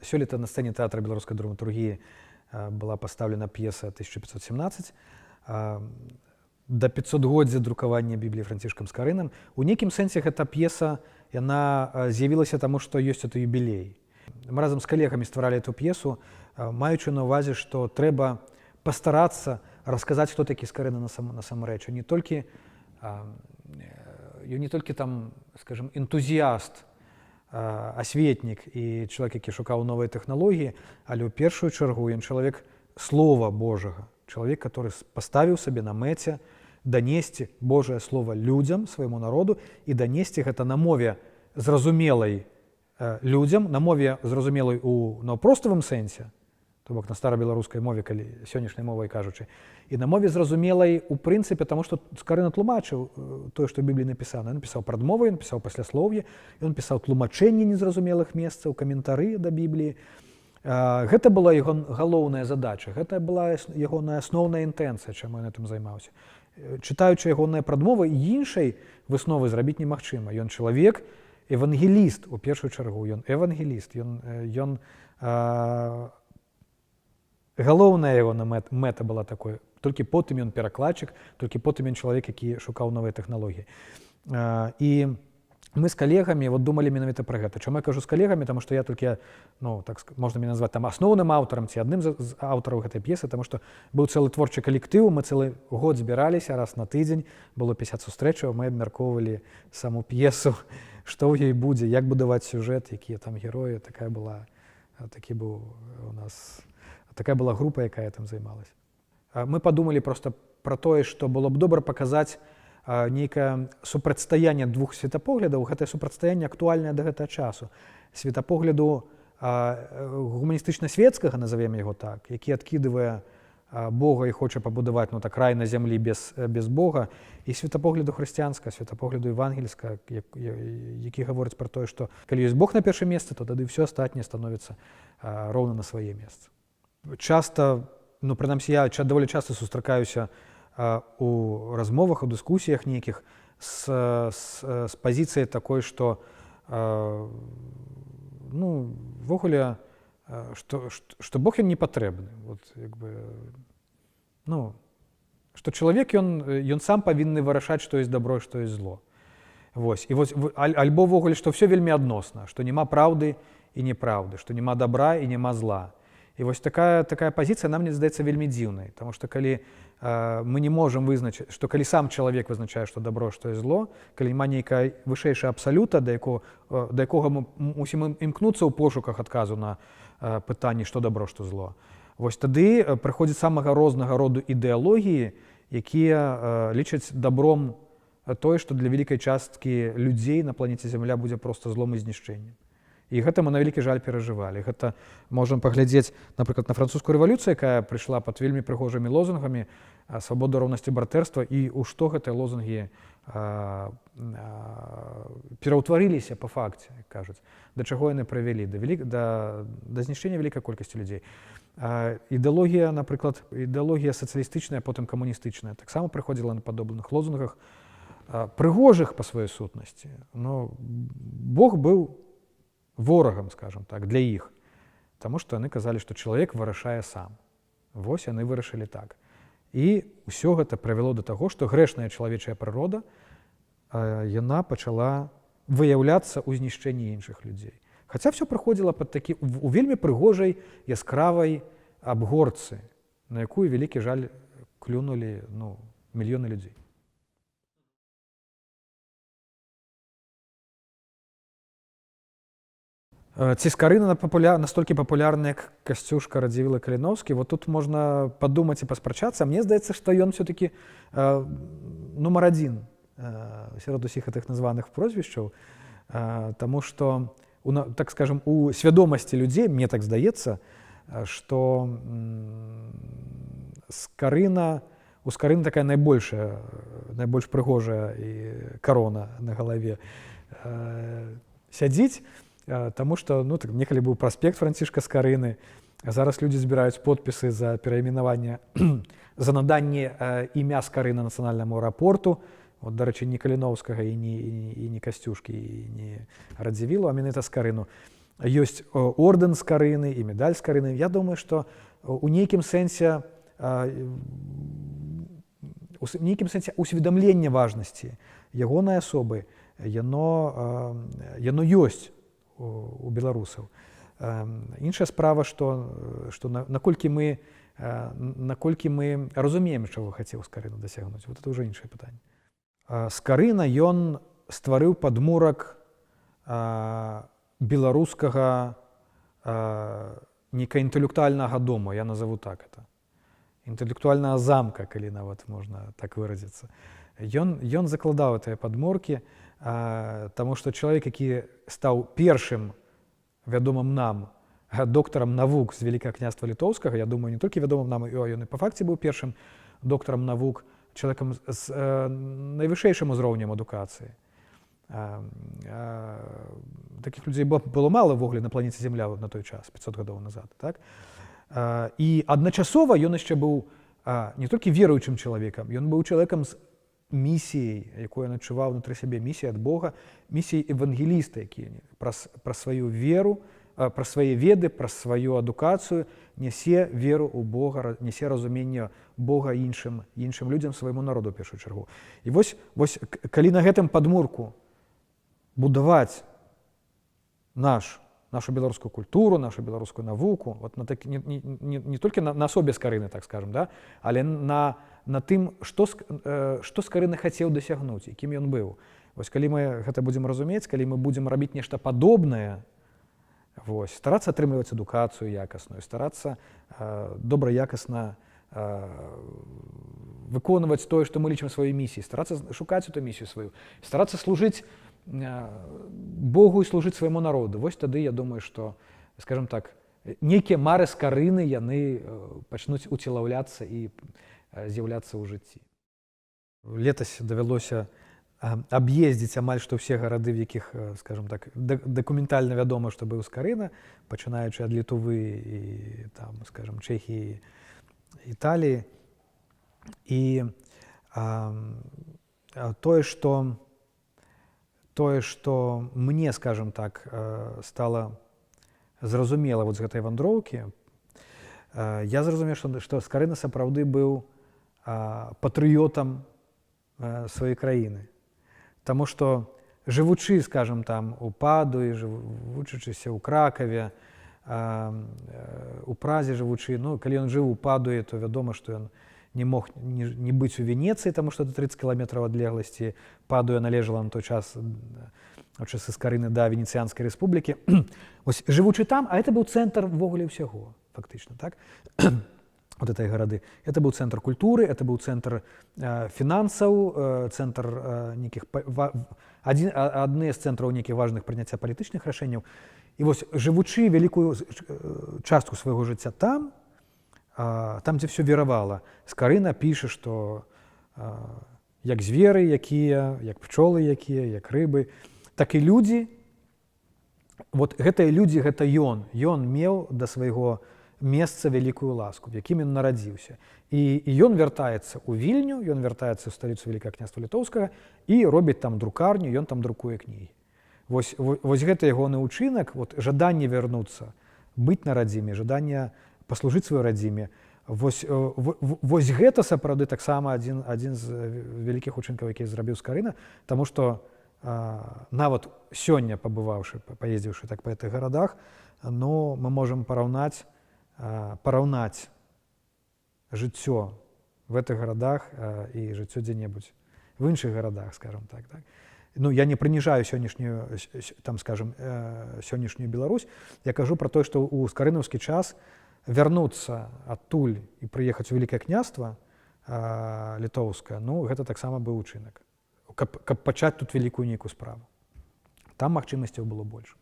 Сёлета на сцэне Тэатра беларускай драматургіі была пастаўлена п'еса 1517 да 500годдзя друкавання Бібліі Францішкам Скарынам. У нейкім сэнсе гэта п'еса, яна з'явілася таму, што ёсць это юбілей. Мы разам з калегамі стваралі эту п'есу, маючы на ўвазе, што трэба пастарацца расказаць, хто такі Скарына насамрэч. Ён не толькі там, скажем, энтузіаст, асветнік і чалавек, які шукаў новыя тэхналогіі, але ў першую чаргу ён чалавек слова Божага, чалавек, который паставіў сабе на мэце данесці Божае слово людзям, свайму народу, і данесці гэта на мове, зразумелай людзям, на мове, зразумелай у наўпроставым сэнсе, то бок на старабеларускай мове, калі сённяшняй мовай кажучы, і на мове, зразумелай у прынцыпе, таму што Скарына тлумачыў тое, што ў Бібліі напісана. Ён пісаў прадмовы, ён пісаў пасляслоўе, ён пісаў тлумачэнні незразумелых месцаў, каментары да Бібліі. Гэта была яго галоўная задача, гэта была ягоная асноўная інтэнцыя, чаму ён гэтым займаўся. Чытаючы ягоныя прадмовы, іншай высновы зрабіць немагчыма. Ён чалавек евангеліст, у першую чаргу ён евангеліст, ён, галоўная яго мэта была такой. Толькі потым ён перакладчык, толькі потым ён чалавек, які шукаў новыя тэхналогіі. І мы з калегамі вот думалі менавіта пра гэта. Чаму я кажу з калегамі? Таму што я толькі, ну, так можна мяне назваць там асноўным аўтарам ці адным з аўтараў гэтай п'есы, таму што быў цэлы творчы калектыў, мы цэлы год збіраліся раз на тыдзень, было 50 сустрэчаў, мы абмяркоўвалі саму п'есу, што ў ёй будзе, як будаваць сюжэт, якія там героі. Такая была такі быў у нас такая была група, якая там займалась. Мы падумалі просто пра тое, што было б добра паказаць нейкае супрацьстаянне двух светапоглядаў. Гэтае супрацьстаянне актуальнае да гэтага часу: светапогляду гуманістычна-светскага, назовем яго так, які адкідвае Бога і хоча пабудаваць, ну, так, рай на зямлі без Бога, і светапогляду хрысціянска, светапогляду евангельска, які гаворыць пра тое, што калі ёсць Бог на першым месцы, то тады ўсё астатняе становіцца роўна на свае месцы. Часта, ну, прынамсі я даволі часта сустракаюся у размовах, у дыскусіях нейкіх з пазіцыяй такой, што ну, увогуле, што Бог, ён не патрэбны, вот, як бы, ну, што чалавек, ён сам павінны вырашаць, што ёсць добро, што ёсць зло. Вось. І вось, альбо ўвогуле, што ўсё вельмі адносна, што няма праўды і неправды, што няма добра і няма зла. І вось такая пазіцыя нам мне здаецца вельмі дзіўнай, таму што калі мы не можам вызначыць, што калі сам чалавек вызначае, што добро, што і зло, калі няма нейкая вышэйшая абсалюта, да якога мы мусім імкнуцца ў пошуках адказу на пытанні, што добро, што зло. Вось тады прыходзяць самага рознага роду ідэалогіі, якія лічаць добром тое, што для вялікай часткі людзей на планеце Зямля будзе проста злом і знішчэннем. І гэта мы, на вялікі жаль, перажывалі. Гэта можам паглядзець, напрыклад, на Французскую рэвалюцыю, якая прыйшла пад вельмі прыгожымі лозунгамі свабода, роўнасці, братэрства, і ў што гэтыя лозунгі пераўтварыліся па факце, як кажуць, да чаго яны прывялі: да знішчэння вялікай колькасці людзей. Ідэалогія, напрыклад, ідэалогія сацыялістычная, потым камуністычная, таксама прыходзіла на падобных лозунгах, прыгожых па сваёй сутнасці. Но Бог быў ворагам, скажем так, для іх. Таму што яны казалі, што чалавек вырашае сам. Вось яны вырашылі так. І ўсё гэта прывяло да таго, што грэшная чалавечая прырода, яна пачала выяўляцца ў знішчэнні іншых людзей. Хаця ўсё праходзіла пад такі у вельмі прыгожай, яскравай абгорцы, на якую, вялікі жаль, клюнулі, ну, мільёны людзей. Ці Скарына настолькі папулярны, як Касцюшка, Радзівіл, Каліноўскі? Вот тут можна падумаць і паспрачацца. Мне здаецца, што ён все-таки нумар адзін сярод усіх гэтых названых прозвішчаў, таму што так скажем, у свядомасці людзей, мне так здаецца, што у Скарыны такая найбольшая, найбольш прыгожая і карона на галаве сядзіць. Таму што, ну, так, некалі быў праспект Францішка Скарыны, а зараз людзі збіраюць подпісы за перайменаванне, за наданне імя Скарына нацыянальнаму аэрапорту. Вот, дарэчы, не Каліноўскага і не Касцюшкі, і не Радзівілу, а менавіта Скарыну. Ёсць ордэн Скарыны і медаль Скарыны. Я думаю, што у нейкім сэнсе усведамленне важнасці ягонай асобы яно ёсць у беларусаў. Іншая справа, што наколькі мы разумеем, чаго хацеў Скарына дасягнуць, вот это уже іншае пытанне. Скарына, ён стварыў падмурак беларускага нейкага інтэлектуальнага дому, я назову так это, інтэлектуальнага замка, калі нават можна так выразіцца. Ён закладаў гэтыя падмуркі, таму што чалавек, які стаў першым вядомым нам доктарам навук з Вялікага Княства Літоўскага, я думаю, не толькі вядомым нам, ён і па факце быў першым доктарам навук, чалавекам з найвышэйшым узроўнем адукацыі. Такіх людзей было мала ўвогуле на планеце Земля на той час, 500 гадоў назад, так? І адначасова ён яшчэ быў не толькі веруючым чалавекам, ён быў чалавекам з місіяй, якую ён адчуваў унутры сябе, місія ад Бога, місіяй евангеліста, які праз сваю веру, праз свае веды, праз сваю адукацыю нясе веру ў Бога, нясе разуменне Бога іншым людзям, свайму народу ў першую чаргу. І вось калі на гэтым падмурку будаваць нашу беларускую культуру, нашу беларускую навуку, вот на так, не толькі на асобе Скарыны, так скажем, да, але на тым, што Скарына хацеў дасягнуць і кім ён быў. Вось калі мы гэта будзем разумець, калі мы будзем рабіць нешта падобнае, вось, старацца атрымліваць адукацыю якасную, старацца добра, якасна выконваць тое, што мы лічым сваёй місіяй, старацца шукаць эту місію сваю, старацца служыць Богу і служыць свайму народу. Вось тады, я думаю, што, скажем так, нейкія мары Скарыны, яны пачнуць уцелаўляцца і з'яўляцца ў жыцці. Летась давялося аб'ездзіць амаль што ўсе гарады, в якіх, скажем так, дакументальна вядома, што быў Скарына, пачынаючы ад Літувы і там, скажем, Чэхіі, Італіі. І тое, што мне, скажем так, стала зразумела вот з гэтай вандроўкі, я зразумеў, што Скарына сапраўды быў патрыётам сваёй краіны. Таму што, жывучы, скажем, там у Падуі, вучачыся ў Кракаве, у Празе жывучы, ну, калі ён жыў у Падуі, то вядома, што ён не мог не быць у Венецыі, таму што это 30 кіламетраў адлегласці. Падуя належала на той час, у часы Скарыны, да Венецыянскай рэспублікі. Вось, жывучы там, а это быў цэнтр увогуле ўсяго, фактычна, так? Вот этой гарады. Это быў цэнтр культуры, это быў цэнтр фінансаў, цэнтр нейкіх адны з цэнтраў нейкіх важных прыняцця палітычных рашэнняў. І вось, жывучы вялікую частку свайго жыцця там, там, дзе все віравала, Скарына піша, што як зверы якія, як пчолы якія, як рыбы, так і людзі, вот гэтыя людзі, гэта ён, ён меў да свайго месца вялікую ласку, в якім ён нарадзіўся. І ён вяртаецца ў Вільню, ён вяртаецца ў сталіцу Вялікага Княства Літоўскага і робіць там друкарню, ён там друкуе кнігі. Вось гэта ягоны ўчынак, вот жаданне вярнуцца, быць на радзіме, жаданне паслужыць сваёй радзіме. Вось гэта сапраўды таксама адзін з вялікіх учынкаў, які зрабіў Скарына, таму што нават сёння, пабываўшы, паездзіўшы так па гэтых гарадах, ну, мы можам параўнаць жыццё в гэтых гарадах і жыццё дзе-небудзь в іншых гарадах, скажем так, так. Ну, я не прыніжаю сённяшнюю, там, скажем, сённяшнюю Беларусь. Я кажу про тое, што ў скарынаўскі час вярнуцца адтуль і прыехаць у Вялікае Княства Літоўскае, ну, гэта таксама быў учынак, каб пачаць тут вялікую нейкую справу. Там магчымасцяў было больш.